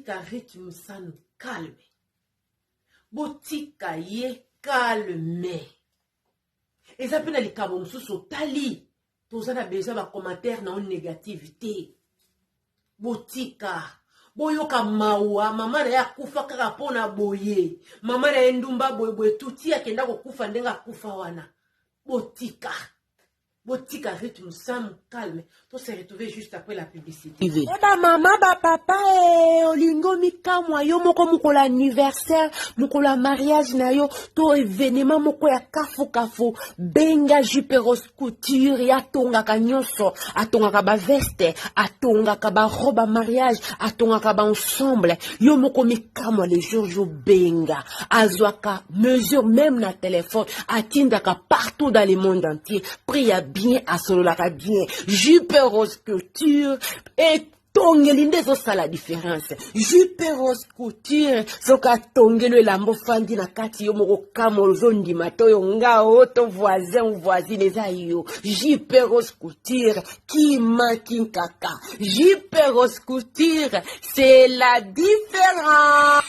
Botika Ruth Musanu calme. Botika ye calme. Eza pe na likambo mosusu otali toza na besoin ba commentaire na yo negative te. Botika boyoka mawa mama na ye akufa kaka mpo na boye mama na ye ndumba boye boye tuti akenda kokufa ndenge akufa wana botika Botika Ruth Musamu calme. To se retrouver juste après la publicité. Eh ba mama ba papa eh olingi omikamwa yo moko mokolo anniversaire mokolo ya mariage na yo to evenement moko ya kafu kafu benga Juperos Couture ye atongaka nyonso atongaka ba veste atongaka ba robe ya mariage atongaka ba ensemble yo moko mikamwa le jour jo benga azwaka mesure meme na telefone atindaka partout dans le monde entier prix ya bien asololaka bien jupe rose couture etongeli nde ezosala différence jupe rose couture soki atongeli elamba ofandi na kati yo moko kama ozondima to yo nga o to voisin ou voisine eza yo jupe rose couture kima kinkaka jupe rose couture C'est la différence.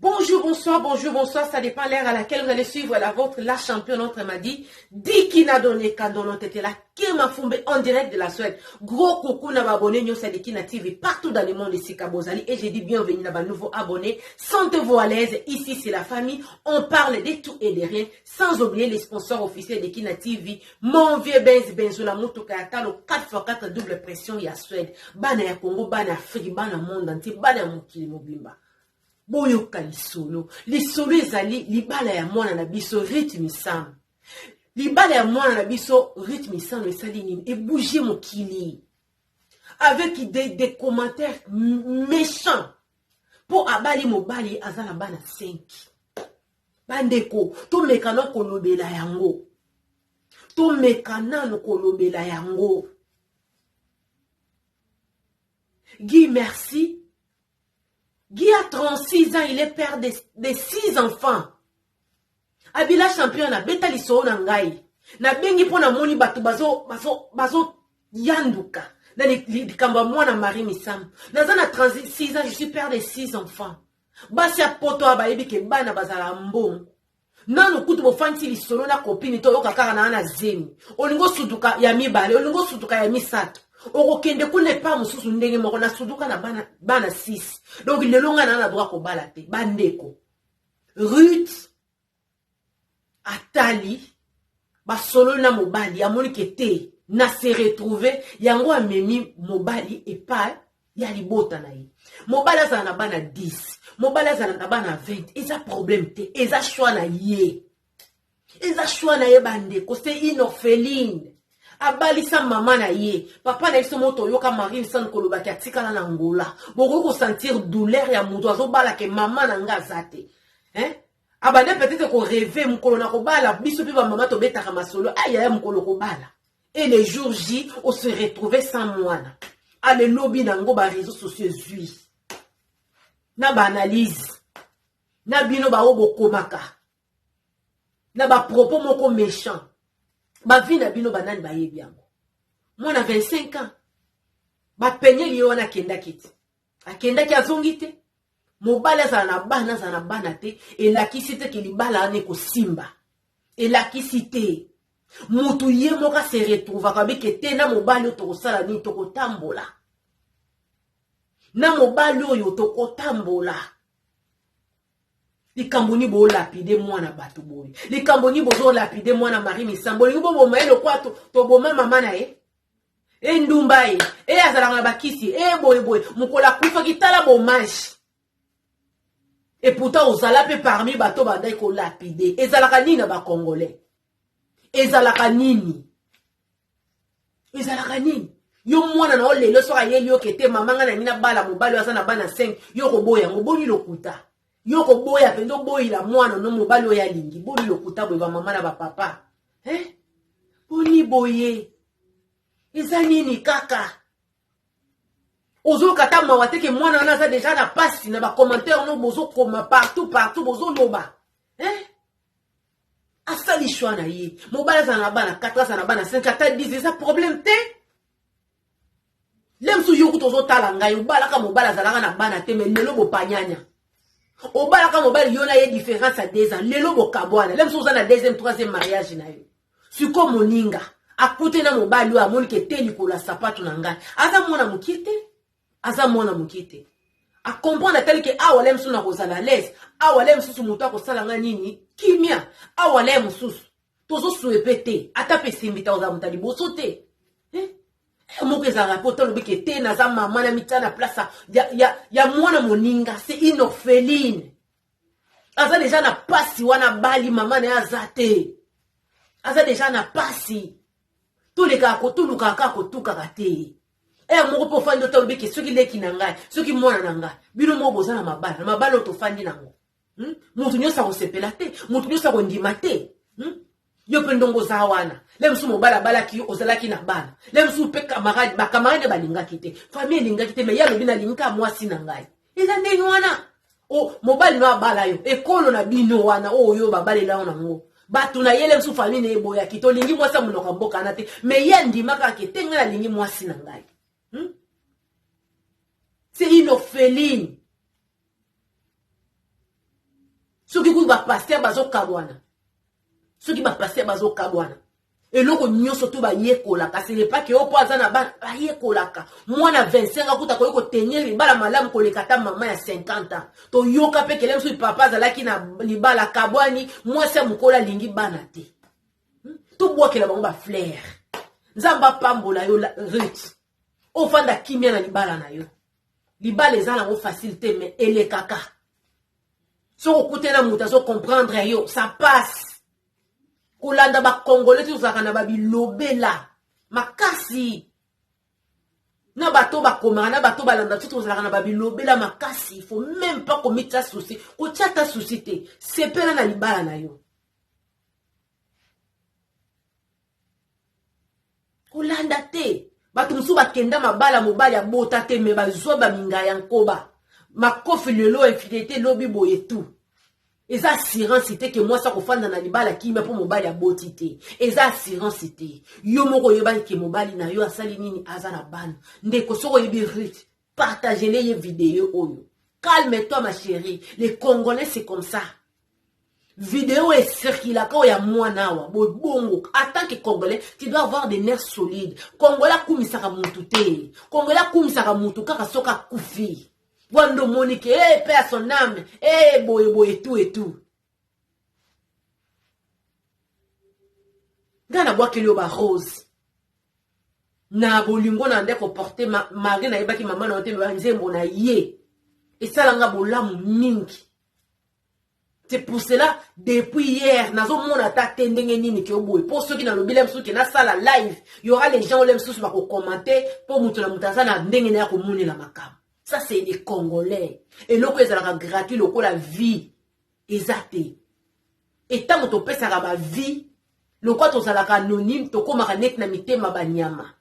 Bonjour, bonsoir, bonjour, bonsoir. Ça dépend l'heure à laquelle vous allez suivre la vôtre, la championne, notre m'a dit. Dikina Donné Kandono Tetela, Kema Fumbe en direct de la Suède. Gros coucou na abonné Nyosa Dikina TV partout dans le monde ici Kabozali. Et j'ai dit bienvenue na ba nouveaux abonnés. Sentez-vous à l'aise. Ici, c'est la famille. On parle de tout et de rien. Sans oublier les sponsors officiels de Kina TV. Mon vieux Benz Benzola mutuka ya talo 4x4 double pression ya Suède. Bana ya Congo, bana Afrique, bana monde entier, bana ya mokili mobimba. Boyoka lisolo. Lisolo ezali libala ya mwana na biso Ruth Misamu. Libala ya mwana na biso Ruth Misamu esali nini? Ebouge mokili. Avec des, des commentaires méchants. Po abali mobali aza na bana 5. Bandeko, tomeka na kolobela yango. Tomeka nanu kolobela yango. Guy, merci. Guy a 36 ans, il est père de, de 6 enfants. Abila champion na beta lisolo na ngai. Nabengi mpo namoni bato bazo bazo bazo yanduka na likambo ya mwana Marie Misamu. Naza na 36 ans, je suis père de 6 enfants. Basi ya poto awa bayebi ke bana bazala mbongo. Nanu kutu bofandisi lisolo na copine te oyoka kaka naa na zemi. Olingi osutuka ya mibale, olingi osutuka ya misato. Okokende kuna epa mosusu ndenge moko na sutuka na bana bana 6. Donc lelo ngai naa na droit kobala te. Bandeko. Ruth atali basololi na mobali amoni ke te na se retrouver yango amemi mobali epai ya libota na ye mobali azala na bana 10 mobali azala na bana 20 eza problème te eza choix na ye eza choix na ye bandeko c'est une orpheline abalisa mama na ye papa na biso moto oyoka marine san kolobaki atikala na ngola bokoki kosentir douleur ya moto azobala ke mama na nga aza te hein? abanda peut-être ko rêver mokolo na kobala biso mpe bamama tobetaka masolo ayaya mokolo kobala et le jour J on se retrouver sans mwana ale lobi nango ba réseaux sociaux ezwi na ba analyse na bino baoyo bokomaka na ba propos moko méchant ba vie na bino banani bayebi yango mwana 25 ans bapenyeli ye wana akendaki te akendaki azongi te mobali azala na bana azala na bana te elakisi te ke libala wana ekosimba elakisi te mutu ye moko ase retrouvaka bike te na mobali oyo tokosala nini tokotambola na mobali oyo tokotambola likambo nini bolapide mwana bato boye likambo nini bozolapide mwana marie misambo olingi boboma ye lokwa toboma mama na ye e ndumba ye e azalaka na bakisi e boye boye mokolo akufaki tala bomage et pourtant ozala mpe parmi bato bandaki kolapide ezalaka nini na bacongolais ezalaka nini ezalaka nini yo mwana na yo lelo soki ayeli yo kete mama ngai nalingi nabala mobali oyo aza na bana 5 yo koboya yango boni lokuta. Yo koboya mpenza oboyila mwana no mobali oyo alingi. Boni lokuta boye ba mama na ba papa. Eh? Boni boye. Eza nini kaka? Ozoyoka ata mawa te ke mwana wana aza deja na pasi na ba commentaire no bozokoma partout partout bozoloba. Eh? Asali choix na ye. Mobali azala na bana 4, azala na bana 5, ata 10 eza problème te. Le mosusu yo kutu ozotala ngai obalaka mobali azalaka na bana te mais lelo bopanyanya. Obalaka mobali yo na ye différence ya 2 ans lelo bokabwana. Le mosusu oza na deuxième troisième mariage na yo. Siko moninga akute na mobali oyo amoni ke te likolo ya sapato na ngai. Aza mwana mokie te. Aza mwana mokie te. A comprendre atali ke awa le mosusu nakozala à l'aise. Awa le mosusu moto akosala ngai nini? Kimia. Awa le mosusu. Tozosuwe pe te. Ata pe esimbi te ozala moto ya liboso te. Eh? Moko ezalaka mpo tolobi ke te naza mama na mitia na place ya mwana moninga. C'est une orpheline. Aza deja na pasi wana bali mama na ye aza te. Aza deja na pasi. Tolekaka kotulukaka kaka kotukaka te. Moko mpo ofandi otalobi ke soki leki na ngai, soki mwana na ngai, bino moko boza na mabala, na mabala oyo tofandi nango. Moto nyonso akosepela te, moto nyonso akondima te. Yo mpe ndongo oza wana. Le mosusu mobali abalaki yo, ozalaki na bana. Le mosusu mpe camarade, ba camarade balingaki te. Famille elingaki te, mais ye alobi nalingi kaka mwasi na ngai. Eza ndenge wana. O mobali no abala yo, ekolo na bino wana oyo babalela yo nango. Bato na ye le mosusu famille na ye eboyaki, tolingi mwasi ya monoko ya mboka wana te, mais ye andimaka ke te ngai nalingi mwasi na ngai. C'est une orpheline. Soki kutu ba pasteur bazokabwana, soki ba pasteur bazokabwana, eloko nyonso to bayekolaka, ce n'est pas que opo aza na bana, bayekolaka. Mwana 25 akuta koyi kotenir libala malamu koleka ata mama ya 50 ans. Toyoka pe kele mosusu papa azalaki na libala kabwani, mwasi ya mokolo alingi bana te. Tobwakela bango ba fleur. Nzambe apambola yo Ruth. Ofanda kimia na libala na yo. Libala eza nango facile te mais elekaka. Soki okutana moto azo comprendre yo, ça passe. Kolanda ba Congolais tozalaka na ba bilobela makasi. Na bato bakomaka, na bato balanda biso tozalaka na ba bilobela makasi. Il faut même pas komitia souci. Kotia ata souci te. Sepela na libala na yo. Kolanda te. Bato mosusu bakenda mabala mobali abota te mais bazwa ba minga ya nkoba. Makofi lelo infidélité lobi boye tout. Eza assurance te ke mwasi akofanda na libala kimia po mobali aboti te. Eza assurance te. Yo moko oyebaki ke mobali na yo asali nini, aza na bana. Ndeko soki oyebi Ruth, partagez-le ye video oyo. Calme-toi ma chérie, les Congolais c'est comme ça. Vidéo est circulaka oyo ya mwana awa bongo. En tant que Congolais, tu dois avoir des nerfs solides. Congolais akumisaka mutu te. Congolais akumisaka mutu kaka soki akufi. Wando moni ke, eh, paix à son âme, eh, boye boye tout et tout. Nga na bwakeli yo ba rose. Na bolingo na nde ko porter ma, malgré nayebaki mama na yo te, mais nzembo na ye esalanga bolamu mingi. C'est pour cela, depuis hier, nazo mona ta te ndenge nini ke oboye. Po soki nalobi lem soki nasala live, il y aura les gens lem susu bako commenter po mutu na mutu aza na ndenge na ya komonela makambo. Ça c'est les Congolais. Eloko ezalaka gratuit lokola vie eza te. Et tango topesaka ba vie, lokola tozalaka anonyme, tokomaka neti na mitema ba nyama.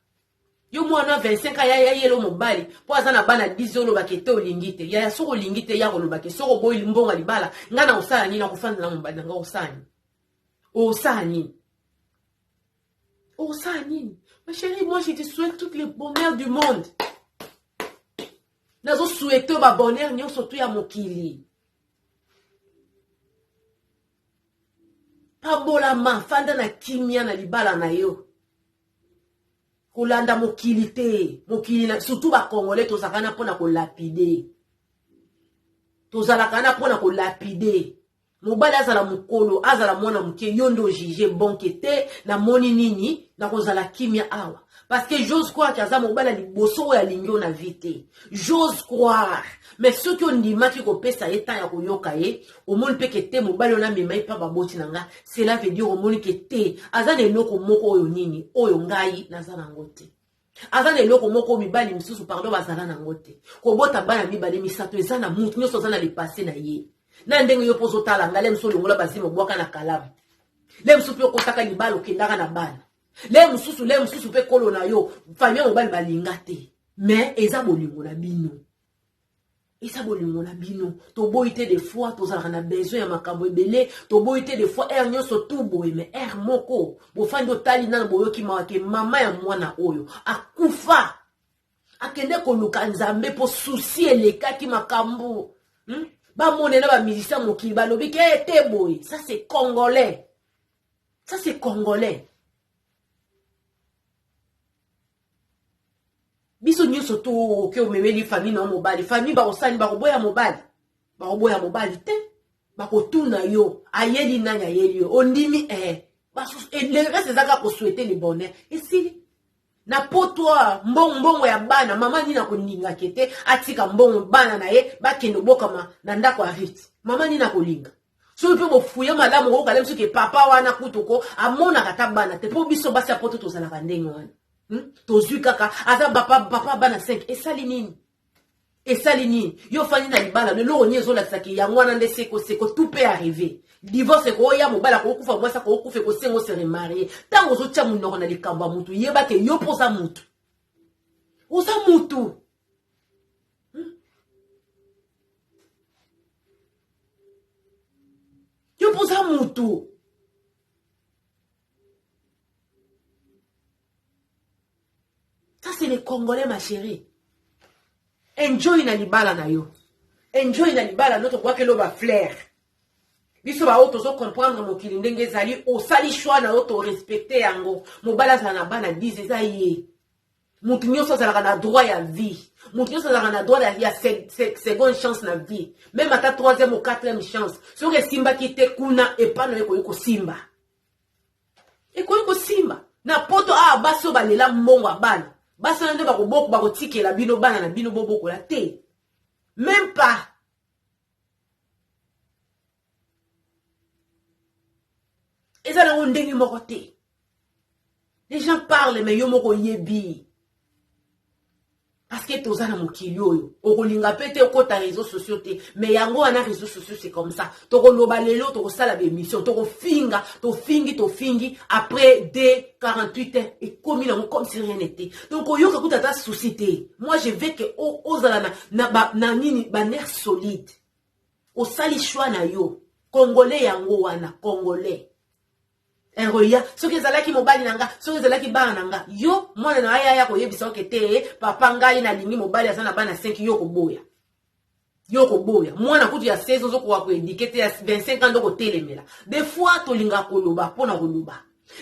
Yo mwana 25 ans ya ya yelo mobali po aza na bana 10 olobaka ete olingi te. Ya ya soko olingi te ya kolobaka soko oboyi mbongo ya libala nga na osala nini na kofanda na mobali na nga osala nini? Osala nini? Osala nini? Ma chérie, moi je te souhaite toutes les bonheurs du monde. Nazo souhaiter ba bonheur nyonso tu ya mokili. Pambolama, fanda na kimia na libala na yo. Kolanda mokili te, mokili na, surtout ba Congolais tozalaka na pona kolapide. Tozalaka na pona kolapide. Mobali azala mokolo, azala mwana moke, yo nde ojuge bon ke te, namoni nini, nakozala kimia awa. Parce que j'ose croire que aza mobali ya liboso oyo alingi yo na vie te. J'ose croire. Mais soki ondimaki kopesa ye temps ya koyoka ye, omoni pe ke te mobali oyo namema ye pa baboti na nga, cela veut dire omoni ke te, aza na eloko moko oyo nini, oyo ngai naza nango te. Aza na eloko moko mibali misusu pardon bazala nango te. Kobota bana mibale misato eza na mutu nyonso aza na le passé na ye. Na ndenge yo mpo ozotala ngai, le mosusu olongola bazima obwaka na kalamu. Le mosusu mpe okotaka libala okendaka na bana. Le mosusu, le mosusu mpe kolo na yo, famille ya mobali balinga te. Mais eza bolingo na bino. Eza bolingo na bino. Toboyi te des fois tozalaka na besoin ya makambo ebele, toboyi te des fois heure nyonso tout boye, mais heure moko bofandi otali nano boyoki mawa ke mama ya mwana oyo akufa. Akende koluka Nzambe po souci elekaki makambo. Bamone na ba musiciens mokili balobi ke eh, te boye. Ça c'est congolais. Ça c'est congolais. Biso nyonso to oke omemeli famille na mobali, famille bakosali bakoboya mobali, bakoboya mobali te, bakotuna yo ayeli nani ayeli yo ondimi eh basusu et le reste ezaka ko souhaiter le bonheur esili. Na poto mbongo mbongo ya bana mama nini akolinga kete atika mbongo bana na ye bakende obokama na ndako ya Ruth. Mama nini akolinga? Soki mpe bofuye malamu okoyoka lem soki papa wana kutu ko amonaka ata bana te, mpo biso basi ya poto tozalaka ndenge wana. Tozwi kaka aza papa, papa bana 5 esali nini? Esali nini? Yo ofandi na libala lelo eloko nini ezolakisa ke yango wana nde seko seko tout peut arriver. Divorce ekoya, mobali akokufa, mwasi akokufa, ekosenga o se remarier. Tango ozotia monoko na likambo ya mutu, yeba ke yo mpo oza mutu. Oza mutu. Yo mpo oza mutu. Ça c'est les Congolais ma chérie. Enjoy na libala na yo. Enjoy na libala no tobwakelo ba fleurs. Biso ba oyo tozo comprendre mokili ndenge ezali, osali choix na yo to respecter yango. Mobali azala na bana 10 eza ye. Mutu nyonso azalaka na droit ya vie. Mutu nyonso azalaka na droit ya seconde chance na vie. Même ata troisième ou quatrième chance. Soki esimbaki te kuna epa na yo ekoki kosimba. Ekoki kosimba. Na poto awa basi oyo balela mbongo ya bana. Basi wana nde bakoboko bakotikela bino bana na bino bobokola te. Même pas. Eza nango ndenge moko te. Les gens parlent mais yo moko oyebi. Parce que toza na mokili oyo okolinga pe te okota réseaux sociaux te, mais yango wana réseaux sociaux c'est comme ça. Tokoloba lelo, tokosala ba émission, tokofinga, tofingi, tofingi après deux 48 heures ekomi nango comme si rien n'était. Donc oyoka kuta ata souci te. Moi je veux que ozala na nini ba nerfs solides. Osali choix na yo. Congolais yango wana, congolais. Eroya, soki ezalaki mobali na nga, soki ezalaki bana na nga, yo mwana na aya ya koyebisa oke te, papa ngai nalingi mobali aza na bana 5, yo koboya. Yo koboya. Mwana kutu ya 16 ozo koka koedike te, ya 25 ans ndoko telemela. Des fois tolinga koloba pona koloba.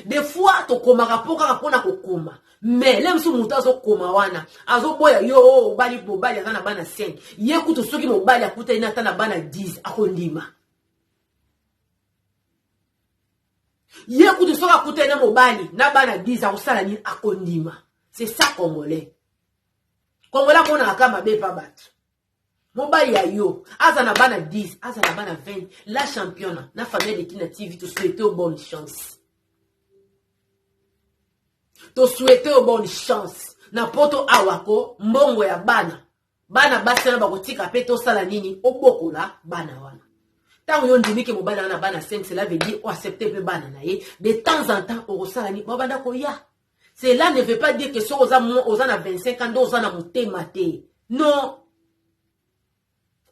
Des fois tokomaka po kaka pona kokoma. Mais le mosusu moto azokoma wana, azoboya yo, oh, obali mobali aza na bana 5. Ye kutu soki mobali akutani na ata na bana 10, akondima. Ye kutu soki akutani na mobali na bana 10 akosala nini? Akondima. C'est ça congolais. Congolais amonaka kaka mabe pa bato. Mobali ya yo aza na bana 10, aza na bana 20. La championa na famille de Kina TV to souhaiter yo bonne chance. To souhaiter yo bonne chance. Na poto awako mbongo ya bana. Bana basi wana bakotika pe tosala nini? Obokola bana wana. Tango yo ndimi ke mobali wana bana 5, cela veut dire o accepter pe bana na ye. De temps en temps okosala nini? Babanda koya. Cela ne veut pas dire que soki oza na 25 ans nde oza na motema te. Non.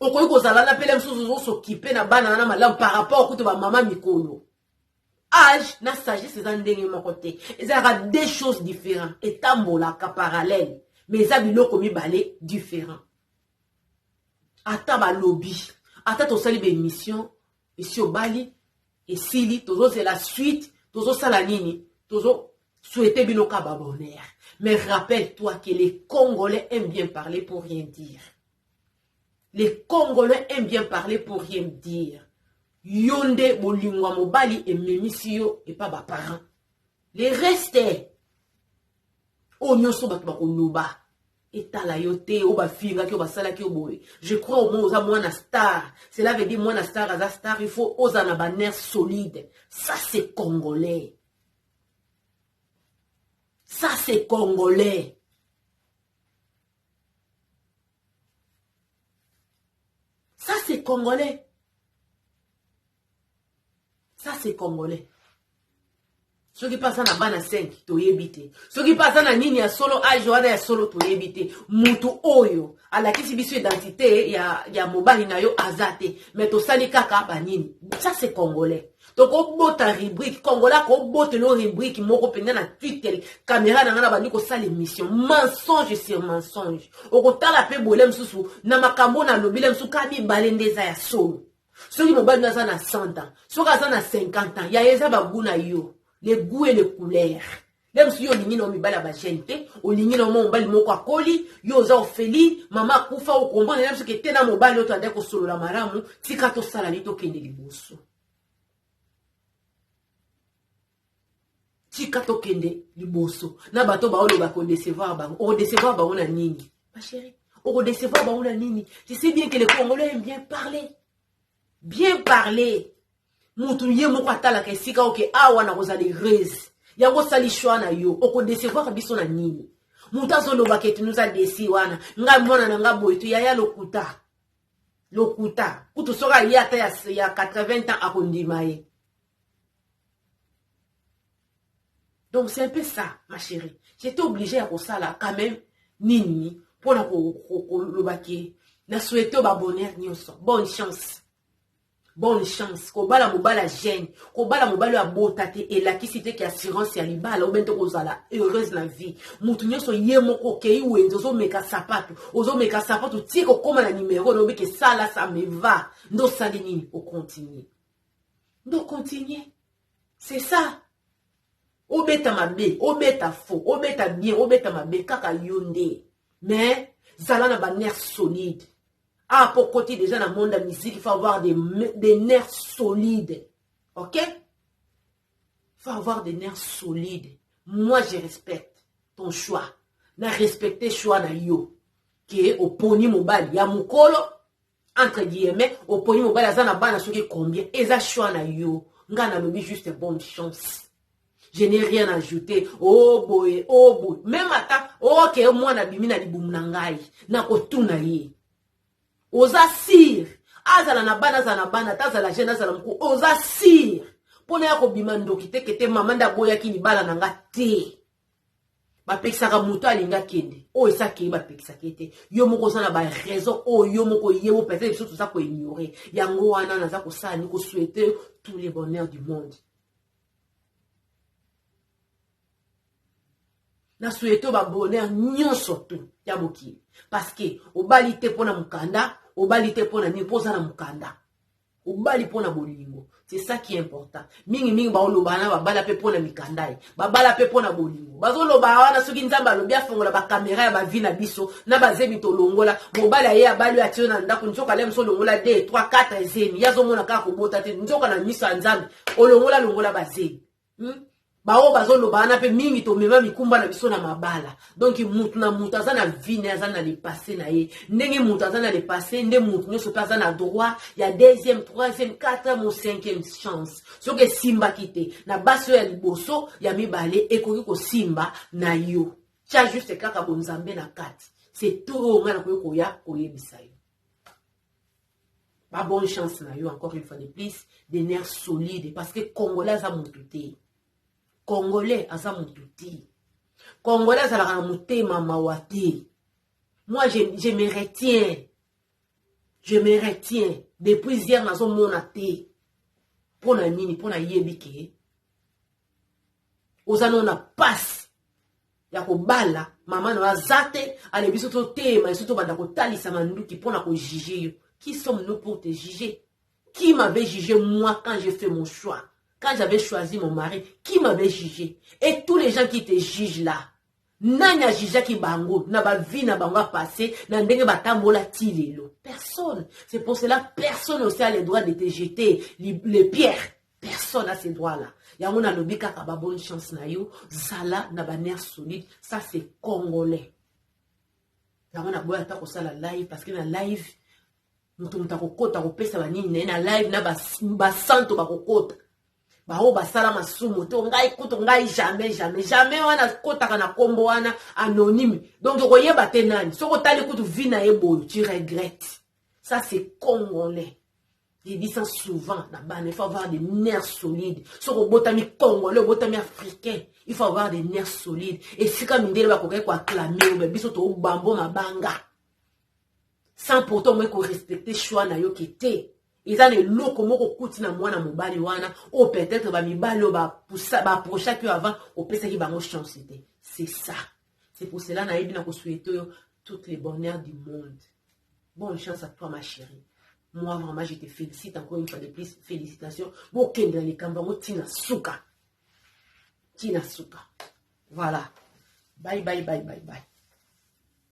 Okoki kozala na pele mosusu ozo s'occuper na bana wana malamu par rapport kutu ba mama mikolo. Âge na sagesse eza ndenge moko te. Ezalaka deux choses différentes. Etambolaka parallèle. Mais eza biloko mibale différent. Ata balobi, ata tosali ba émission, esi obali, esili, tozozela suite, tozosala nini? Tozo souhaiter bino ka ba bonheur. Mais rappelle-toi que les Congolais aiment bien parler pour rien dire. Les Congolais aiment bien parler pour rien dire. Yo nde bolingo ya mobali ememisi yo epa ba parents. Les restes oyo nyonso bato bakoloba etala yo te, oyo bafingaki, oyo basalaki yo boye. Je crois au moins oza mwana star. Cela veut dire mwana star aza star, il faut oza na ba nerfs solides. Ça c'est congolais. Ça c'est congolais. Ça c'est congolais. Ça c'est congolais. Soki mpe aza na bana 5 toyebi te, soki mpe aza na nini ya solo, age wana ya solo toyebi te. Mutu oyo alakisi biso identité ya mobali na yo aza te, mais tosali kaka banini. Ça c'est congolais. Tokobota rubrique congolais, akobotela rubrique moko mpenza na Twitter. Caméra na ngai na bandi kosala émission, mensonge sur mensonge. Okotala mpe boele mosusu na makambo na lobile mosusu, ka mibale nde eza ya solo. Soki mobali no aza na 100 ans, soki aza na 50 ans, ya eza bagu na yo, le goût et le couleur. Nde mosusu yo olingi na mibali ya bajeune te, olingi na mobali moko akoli. Yo oza orpheline, mama akufa, okomprendre na soki te na mobali oyo toandaki kosolola malamu. Tika tosala nini, tokende liboso. Tika tokende liboso na bato baoloba kodecevoir bango. Okodecevoir bango na nini, ma chérie? Okodecevoir bango na nini? Tu sais bien que les Congolais aiment bien parler, bien parler. Mutu ye moko atalaka esika oke awa na kozala heureuse, yango osali choix na yo. Okodecevoir biso na nini? Mutu azolobaka ete nous a déçus wana, ngai mwana na nga boye to yaya, lokuta, lokuta. Kutu soki aye ata ya 80 ans, akondima ye. Donc c'est un peu ça, ma chérie. J'étais obligée ya kosala quand même nini mpona koloba ke na souhaite babonheur nyonso, bonne chance, bonne chance. Kobala mobali jeune, kobala mobali oyo abota te, elakisi te ke assurance ya libala obe nte kozala heureuse na vie. Motu nyonso ye moko okei wenze, ozomeka sapato, ozomeka sapato ti kokóma na numero na obike sala, ça me va. Nde osali nini? Ocontinue, nde ocontinue, c'est ça. Obeta mabe, obeta faux, obeta bien, obeta mabe, kaka yo nde. Mais zala na banerfs solide. Ah, po koti déjà na monde ya musique, il faut avoir des nerfs solides, ok? Il faut avoir des nerfs solides. Moi, je respecte ton choix, na respecte choix na yo ke oponi mobali ya mokolo, entre guillemets, oponi mobali aza na bana soki combien, eza choix na yo. Nga nalobi juste bonne chance, je n'ai rien ajouté. Oh boye, oh boye, même ata oke mwana abimi na libumu na ngai, nakotuna ye: oza sûr? Azala na bana, azala na bana ata azala jeune, azala mokolo, oza sûr mpona ya kobima ndoki te kete mama nde aboyaki libala na nga te? Bapekisaka moto alingi akende oyo esi akei, bapekisaka ye te. Yo moko oza na baraison oyo yo moko yebo, peut-être biso toza koignore yango. Wana naza kosala ni kosouhaite tous les bonheurs du monde. Na souhaite babonheur nyonso tu ya mokili, parce que obali te mpo na mokanda, obali te mpo na nini, mpo oza na mokanda, obali mpo na bolingo. C'est ça qui est important. Mingimingi baoloba na babala mpe mpo na mikanda ye, babala mpe mpo na bolingo. Bazoloba wana, soki Nzambe alobi afongola bakamera ya bavi na biso na bazemi tolongola, mobali aye abali oyo atie na ndako, nzoka ale moso olongola 2, 3, 4 zemi, ye azomona kaka kobota te. Nzoka na miso ya Nzambe olongola longola bazemi, Baoyo bazoloba wana mpe mingi tomema mikumba na biso na mabala. Donc mutu na mutu aza na vie na ye, aza na le passé na ye. Ndenge mutu aza na le passé, nde mutu nyonso mpe aza na droit ya deuxième, troisième, quatrième ou cinquième chance. Soki esimbaki te na basi oyo ya liboso, ya mibale ekoki kosimba na yo. Tia juste kaka bonzambe na kati, c'est tout oyo ngai nakoki koya koyebisa yo. Ba bonne chance na yo encore une fois de plus, des nerfs solides, parce que Congolais aza motu te, Congolais aza motu te, Congolais azalaka na motema mawa te. Moi, je me retiens, je me retiens depuis hier, nazomona te mpo na nini, mpo nayebi ke oza nano na pasi ya kobala, mama na yo aza te. Ale biso toteyema biso tobanda kotalisa manduki mpona kojuge yo. Qui sommes-nous pour te juger? Qui m'avait jugé, moi, quand j'ai fait mon choix, quand j'avais choisi mon mari? Qui m'avait jugé? Et tous les gens qui te jugent là, nani ajugeaki bango na bavie na bango apassé, na ndenge batambola ti lelo? Personne. C'est pour cela, personne aussi a le droit de te jeter les pierres. Personne a ce droit là. Yango nalobi kaka ba bonne chance na yo, zala na banerf solide. Ça c'est congolais. Yango naboya ata kosala live, parce que na live moto akokota kopesa banini na ye na live na basanto bakokota, baoyo basala masumu to ngai kutu ngai jamais, jamais, jamais wana kotaka na nkombo wana anonyme. Donc okoyeba te nani. Soki otali kutu vie na ye boyo, tu regrettes. Ça c'est congolais. Je dis ça souvent na bana, il faut avoir des nerfs solides. Soki obotami congolais, obotami africain, il faut avoir des nerfs solides. Esika mindele bakokaki koacclamer yo, biso tobambo mabanga. Sans pourtant moye korespecter choix na yo ke te. Eza na eloko moko okuti na mwana mobali wana oyo peut-être bamibali oyo baapprochaki yo avant opesaki bango chance te. C'est ça. C'est pour cela nayebi na kosouhaiter oyo toutes les bonheurs du monde. Bonne chance à toi, ma chérie. Moi, vraiment, je te félicite encore une fois de plus. Félicitations. Bokende na likambo yango ntina suka. Ntina suka. Voilà. Bye, bye, bye, bye, bye.